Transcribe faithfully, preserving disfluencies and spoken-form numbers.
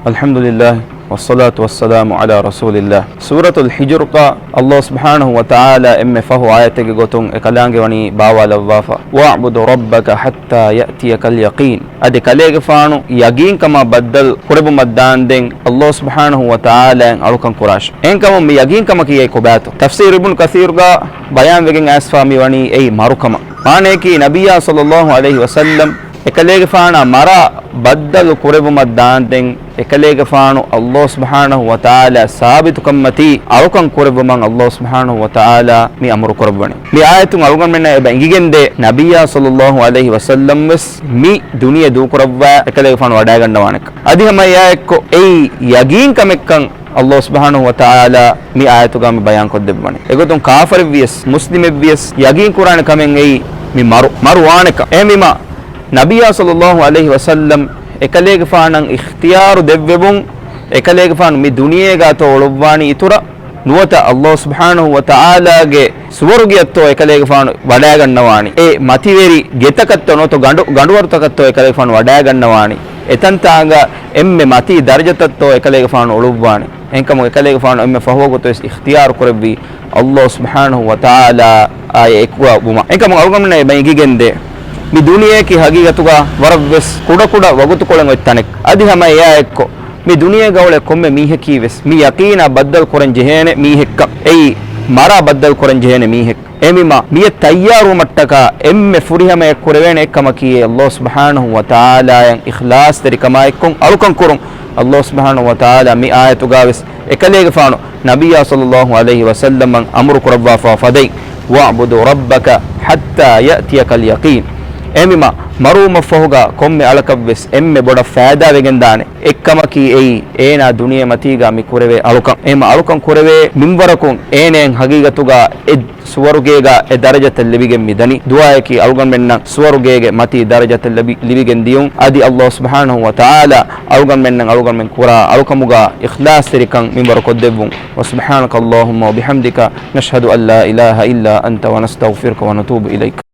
الحمد لله والصلاة والسلام على رسول الله. ސޫރަތުލް ޙިޖުރުގަ ﷲ ސުބްޙާނަހޫ ވަތަޢާލާ އެންމެ ފަހު އާޔަތެއްގެ ގޮތުން އެކަލާނގެ ވަނީ ބާވާލައްވާފަ، وَاعْبُدْ رَبَّكَ حَتَّى يَأْتِيَكَ الْيَقِينُ. އަދި ކަލޭގެފާނު ޔަގީންކަމާ ބައްދަލު ކުރެއްވުމަށް ދާންދެން ﷲ ސުބްޙާނަހޫ ވަތަޢާލާއަށް އަޅުކަން ކުރާށި. އެހެންކަމުން މި ޔަގީންކަމަކީ އެއީ ކޮބާތޯ؟ ތަފްސީރު އިބްނު ކަޘީރުގަ ބަޔާންވެގެން އައިސްފާ މިވަނީ އެއީ މަރުކަމަށް. މާނަޔަކީ ނަބިއްޔާ ޞައްލައްލާހު ޢަލައިހި ވަސައްލަމް އެކަލޭގެފާނާ މަރާ ބައްދަލު ކުރެއްވުމަށް ދާންދެން އެކަލޭގެފާނު ﷲ ސުބްޙާނަހޫ ވަތަޢާލާ ސާބިތުކަންމަތީ އަޅުކަން ކުރެއްވުމަށް ﷲ ސުބްޙާނަހޫ ވަތަޢާލާ މި އަމުރު ކުރައްވަނީ. މި އާޔަތުން އަޅުގަނޑުމެންނަށް އެބަ އެނގިގެންދޭ ނަބިއްޔާ ޞައްލައްލާހު ޢަލައިހި ވަސައްލަމް ވެސް މި ދުނިޔެ ދޫކުރައްވާ އެކަލޭގެފާނު ވަޑައިގަންނަވާނެކަން. އަދި ހަމަ އެއާއެއްކޮށް އެއީ ޔަގީންކަމެއްކަން ﷲ ސުބްޙާނަހޫ ވަތަޢާލާ މި އާޔަތުގަ މި ބަޔާންކޮށްދެއްވަނީ. އެގޮތުން ކާފަރެއްވިޔަސް، މުސްލިމެއްވިޔަސް ޔަގީން ކުރާނެ ކަމެއް އެއީ މި މަރު، މަރު ވާނެކަން. އެހެންވީމާ، ނަބިއްޔާ ޞައްލައްލާހު ޢަލައިހި ވަސައްލަމް އެކަލޭގެފާނަށް އިޚްތިޔާރު ދެއްވެވުން، އެކަލޭގެފާނު މި ދުނިޔޭގަތޯ އުޅުއްވާނީ އިތުރަށް، ނުވަތަ ﷲ ސުބްޙާނަހޫ ވަތަޢާލާގެ ސުވަރުގެއަށްތޯ އެކަލޭގެފާނު ވަޑައިގަންނަވާނީ. އެ މަތިވެރި ގެތަކަށްތޯ ނުވަތަ ގަނޑު، ގަނޑުވަރުތަކަށްތޯ އެކަލޭގެފާނު ވަޑައިގަންނަވާނީ. އެތަންތާނގަ އެންމެ މަތީ ދަރަޖަތައްތޯ އެކަލޭގެފާނު އުޅުއްވާނީ. އެހެންކަމުން އެކަލޭގެފާނު އެންމެ ފަހުވަގުތުވެސް އިޚްތިޔާރު ކުރެއްވީ ﷲ ސުބްޙާނަހޫ ވަތަޢާލާ އާއި އެކުގަ ވުމަށް. އެކަމު އަޅުގަނޑުމެންނަށް އެބަ އެނގިގެންދޭ، މި ދުނިޔެއަކީ ހަގީގަތުގަ ވަރަށްވެސް ކުޑަކުޑަ ވަގުތުކޮޅެއް އޮތް ތަނެއް. އަދި ހަމަ އެއާއެއްކޮށް، މި ދުނިޔޭގަ އުޅޭ ކޮންމެ މީހަކީވެސް މި ޔަޤީނާ ބައްދަލު ކުރަން ޖެހޭނެ މީހެއްކަން. އެއީ މަރާ ބައްދަލު ކުރަން ޖެހޭނެ މީހެއް. އެހެންވީމާ، މިއަށް ތައްޔާރުވުމަށްޓަކާ އެންމެ ފުރިހަމަޔަށް ކުރެވޭނެ އެއްކަމަކީ ﷲ ސުބްޙާނަހޫ ވަތަޢާލާއަށް އިޚްލާޞްތެރިކަމާއެއްކޮށް އަޅުކަން ކުރުން. ﷲ ސުބްޙާނަހޫ ވަތަޢާލާ މި އާޔަތުގަވެސް އެކަލޭގެފާނު ނަބިއްޔާ ޞައްލައްލާހު ޢަލައިހި ވަސައްލަމަށް އަމުރު ކުރައްވާފާ ފަދައިން، وَاعْبُدْ رَبَّكَ حَتَّى يَأْتِيَكَ الْيَقِينُ. އެހެންވީމާ، މަރުވުމަށްފަހުގަ ކޮންމެ އަޅަކަށްވެސް އެންމެ ބޮޑަށް ފައިދާވެގެންދާނެ އެއްކަމަކީ އެއީ، އޭނާ ދުނިޔެމަތީގަ މި ކުރެވޭ އަޅުކަން. އެހެން އަޅުކަން ކުރެވޭ މިންވަރަކުން އޭނައަށް ހަގީގަތުގަ އެ ސުވަރުގޭގަ އެ ދަރަޖަތައް ލިބިގެން މިދަނީ. ދުޢާއަކީ އަޅުގަނޑުމެންނަށް ސުވަރުގޭގެ މަތީ ދަރަޖަތައް ލިބި، ލިބިގެން ދިޔުން. އަދި ﷲ ސުބްޙާނަހޫ ވަތަޢާލާ އަޅުގަނޑުމެންނަށް އަޅުގަނޑުމެން ކުރާ އަޅުކަމުގަ އިޚްލާޞްތެރިކަން މިންވަރު ކޮށްދެއްވުން. وَسُبْحَانَكَ اللَّهُمَّ وَبِحَمْدِكَ، نَشْهَدُ أَنْ لَا إِلَهَ إِلَّا أَنْتَ، وَنَسْتَغْفِرُكَ وَنَتُوبُ إِلَيْكَ.